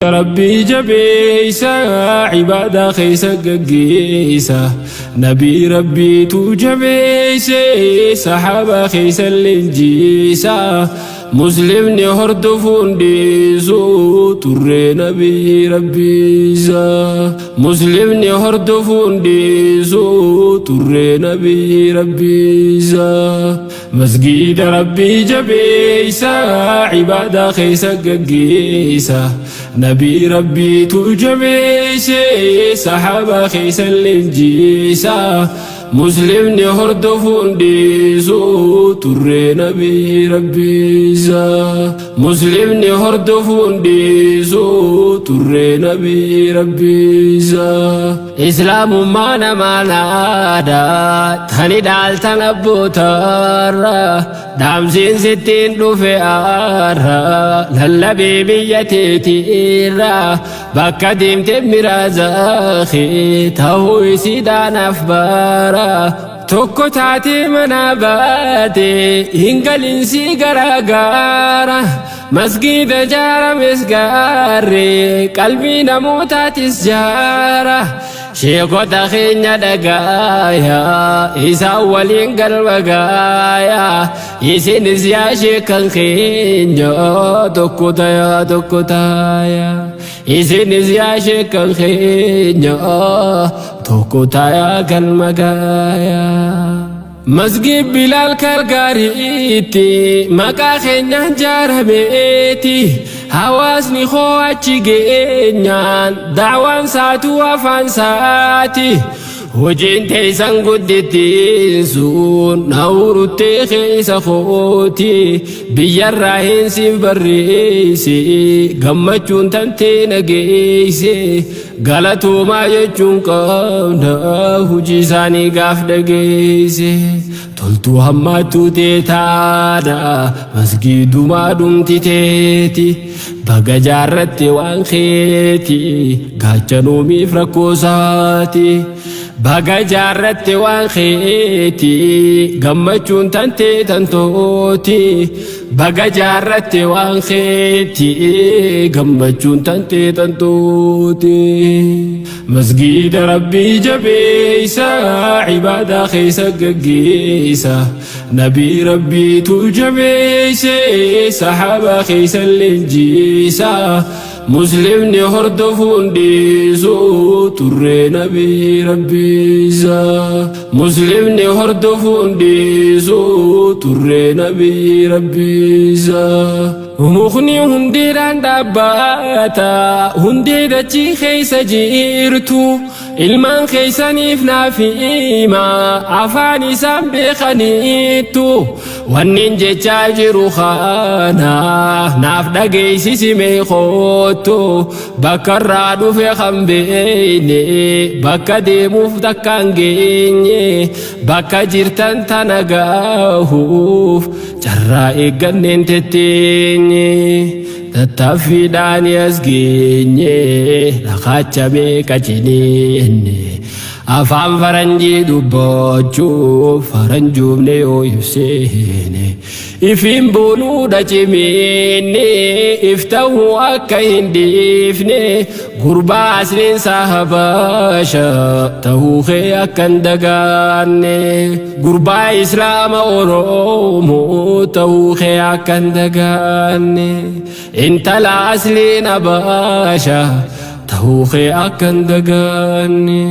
Rabbii jabeeysa ibaadaa keessa gaggeessa nabii rabbiitu jabeeyse saxaabaa keessa leenjiisa muslimni hordofuun dhiisu turree nabii rabbiisa muslimni hordofuun dhiisu turree nabii rabbiisa masgiida rabbii jabeeysa ibaadaa keessa gaggeessa nabii rabbiitu jabeeyse saxaabaa keessa leenjiisa muslimni hordofuun dhiisu turree nabii rabbiisa muslimni hordofuun dhiisu turree nabii rabbiisa islaamummaa namaa naada tani dhaaltan abbootarra dhaamsiin sittiin dhufe aarra lallabee biyya teetiirra bakka deemte miraazakee ta'uu isiidhaanaaf bara tokko taatee mana baate hin galinsii garaagaara masgiida jaarames gaarree qalbii namootaatis jaara sheekota keenya dhagaaya isaan waliin galma gaaya isinis yaa sheekan keenya tokko tayaa tokko taaya isinis yaa sheekan keenya tokko tayaa galma gaaya. Masgiid Bilaal Kargaariitti maqaa keenyaan jaarameeti hawaasni koo achi geenyaan daawaan saatu afaan saati hojiin teessan guddittiin sun nawuruttee keessa kooti biyyarraa hin siif barreessi gammachuun tantee nageesse galatoomaa jechuun qabna hojii isaanii gaaf dhageesse toltuu hammaattuu teetaadha masgiidumaa dhumti teeti baga jaarratte waan keeti gaachanoomiif rakkoosaati baga jaarratte waan keeti gammachuun tantee tantooti baga jaarratte waan keeti gammachuun tantee tantooti masgiida rabbii jabeeysa ibaadaa keessa gaggeessa nabii rabbiitu jabeeyse saxaabaa keessa leenjiisa muslimni hordofuun dhiisu turree nabii rabbiisa muslimni hordofuun dhiisu turree nabii rabbiisa mukni hundeedhaan dhaabbata hundee dachii keessa jirtu ilmaan keessaniif naaf hima afaan isaan beekaniittu wannin jechaa jiru kana naaf dhageessisime koottu bakka irraa dhufe kan beekne bakka deemuuf takka hin geenye bakka jirtan tana gahuuf carraa eegganneen tetteenye tattaaffiidhaan as geenye dhakaachamee qaciniinne afaan faranjii dubbachuuf faranjuufne yoo ibseene ifiin boonuudha cimiinne if ta'uu akka hin dhiifne gurbaa asliin sahabasha ta'uu kee akka hin dagaanne gurbaa islaama oromoo ta'uu kee akka hin dagaanne intala asliin abaasha ta'uu kee akka hin dagaanne.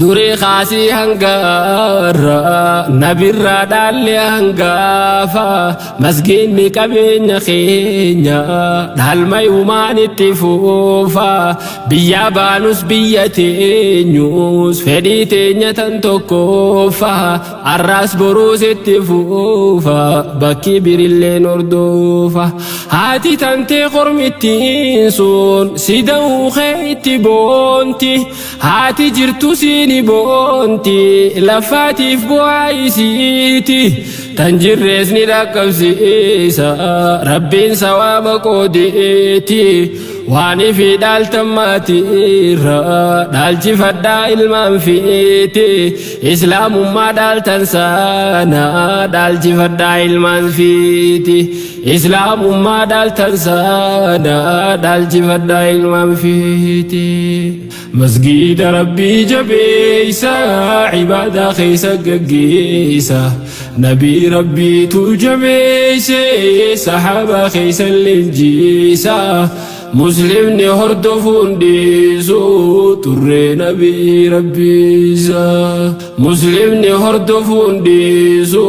Durii kaasii hangaarra nabirraa dhaalle hangaafa masgiinni qabeenya keenya dhaalmayumaan itti fuufa biyya baanus biyya teenyus fedhii teenya tan tokkoofa arraas boruus itti fuufa bakki birilleen hordofa haati tantee kormittiin sun si da'uu kee itti boonti haati jirtu siini boonti lafaatiif bu'aa isiiti tan jirrees ni dhaqqabsiisa rabbiin sawaaba qoodeeti. Waan ifii dhaaltan maatiirra dhaalchifadhaa ilmaan fiiti. Islaamummaa dhaaltan sana dhaalchifadhaa ilmaan fiiti. Islaamummaa dhaaltan sana dhaalchifadhaa ilmaan fiiti. Masgiida Rabbii jabeeysa, ibaadaa keessa gaggeessa. Nabii Rabbiitu jabeeyse, sahaabaa keessa leenjiisa. Muslimni hordofuun dhiisu turree nabii Rabbiisa. Muslimni hordofuun dhiisu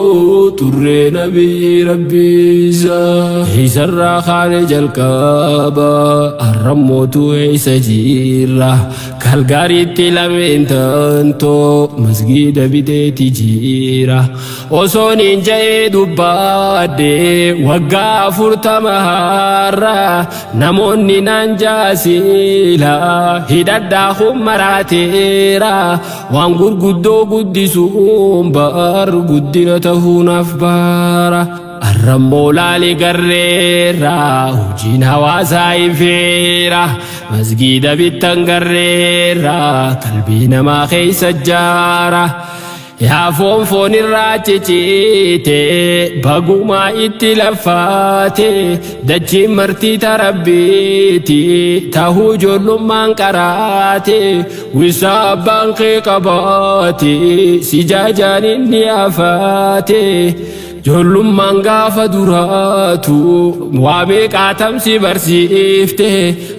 turree nabii Rabbiisa. Isarraa kaane jalqaba, har'ammootu eessa jirra? Kalgaariitti lameen tantoo masgiida biteeti jira. Osoon hin ja'ee dubbaadhe waggaa 40 har'a, namoonni naan jaasila hidhadhaa kun maraateera. Waan gurguddoo guddisuun bar guddina ta'uunaaf baara. Arrammoo laali garreera, hojiin hawaasaa ifeera. Masgiida bittan garreera, qalbii namaa keessa jaara. Yaa foon foon irraa ciciite, bagumaa itti lafaate. Dachiin martii tarabbiiti tahuu ijoollummaan qaraate. Wisaa abbaan kee qabaate si jaajaan inni afaate. Ijoollummaan gaafa duraatu waa meeqaatamsi barsiifte.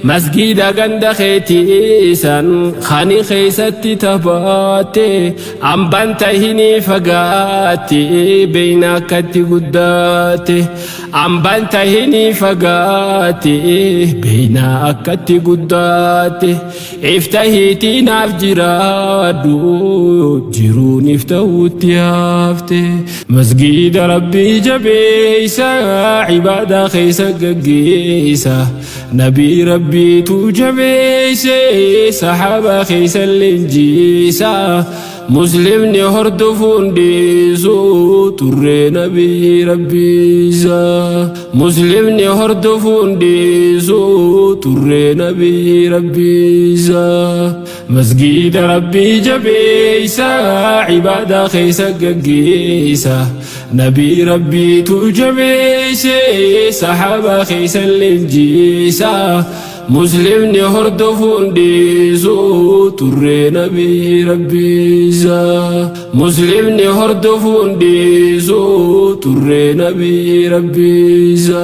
Masgiida ganda keetiisan kani keessatti taphatte, hambaan tahinii fagaatte, beeyna akkatti guddaatte. Hambaan tahinii fagaatte, beeyna akkatti guddaatte. Iftahiitii naaf jiraadhu, jiruun iftahuutti hafte. Masgiida Rabbii jabeeysa, ibaadaa keessa gaggeessa. Nabii Rabbiitu jabeeyse, sahaabaa keessa leenjiisa. Muslimni hordofuun dhiisu turree nabii Rabbiisa. Muslimni hordofuun dhiisu turree nabii Rabbiisa. Masgiida Rabbii jabeeysa, ibaadaa keessa gaggeessa. Nabii Rabbiitu jabeeyse, sahaabaa keessa leenjiisa. Muslimni hordofuun dhiisu turree nabii Rabbiisa. Muslimni hordofuun dhiisu turree nabii Rabbiisa.